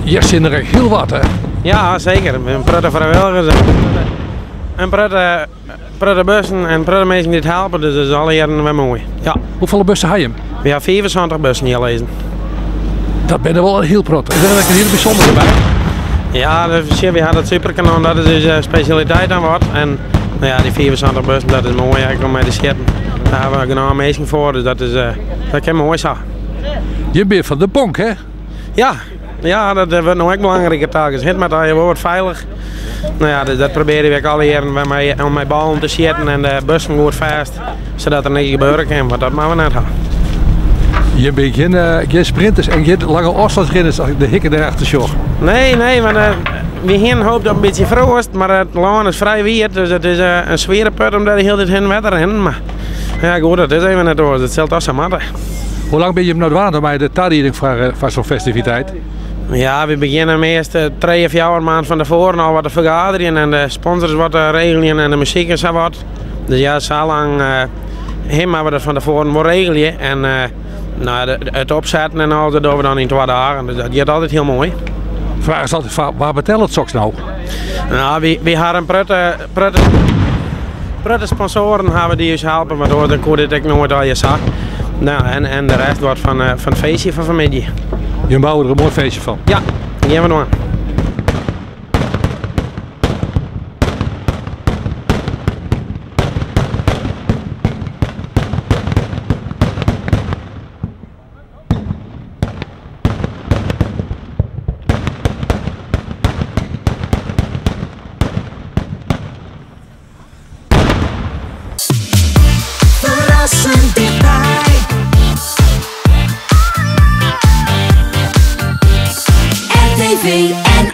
Hjir sin der ek hiel wat, hè? Ja, seker. In protte frijwilligers, in protte, protte bussen en in protte minsken dy't helpe, dus dat is alle jierren wer moai. Ja. Hoefolle bussen ha jim? We ha 75 bussen hjir lizzen. Dat binne wol in hiel protte. Is der ek in hiele bysûndere by? Ja, we ha dat superkanon, dat is ús spesjaliteit dan wat. En no ja, dy 75 bussen, dat is moai ek om mei te sjitten. Dêr ha we genôch minsken foar, dus dat is, dat kin moai sa. Je binne fan de bonk, hè? Ja, ja, dat wurdt no ek belangriker telkens. It moat allegear wol wat feilich. No ja, dus dat probearje we ek alle jierren wer mei, om mei ballen te sjitten en de bussen goed fêst, sadat der niks gebeure kin, want dat moatte we net ha. Je binne gjin, gjin sprinters en gjin lange ôfstânsrinners as ik de hikken dêrachter sjoch. Nee, nee, want we hiene hoop op in bytsje froast, mar it lân is frij wiet, dus it is in swiere put om dêr de hiele tiid hinne wer te rinnen. Mar ja, goed, dat is even net oars. It sil toch sa moatte. Hoe lang binne jim no dwaande mei de tarieding foar so'n festiviteit? Ja, we begjinne meast trije, fjouwer maand fan tefoaren al wat te fergaderjen en de sponsors wat te regeljen en de muzyk en sa wat. Dus ja, sa lang hin moatte we dat fan tefoaren wol regelje. En no, it opsetten en al, dat dogge we dan yn twa dagen. Dus dat giet altyd hiel moai. Fraach is altyd, wa betellet soks no? No, wy ha in protte, protte, protte sponsoaren hawwe dy't ús helpe, want oars dan koe dit ek noait allegear sa. No, en de rest wat fan it feestje fan fanmiddei. Jim bouwe der in moai feestje fan? Ja, gean we dwaan. Ferrassend tichtby. RTV NL.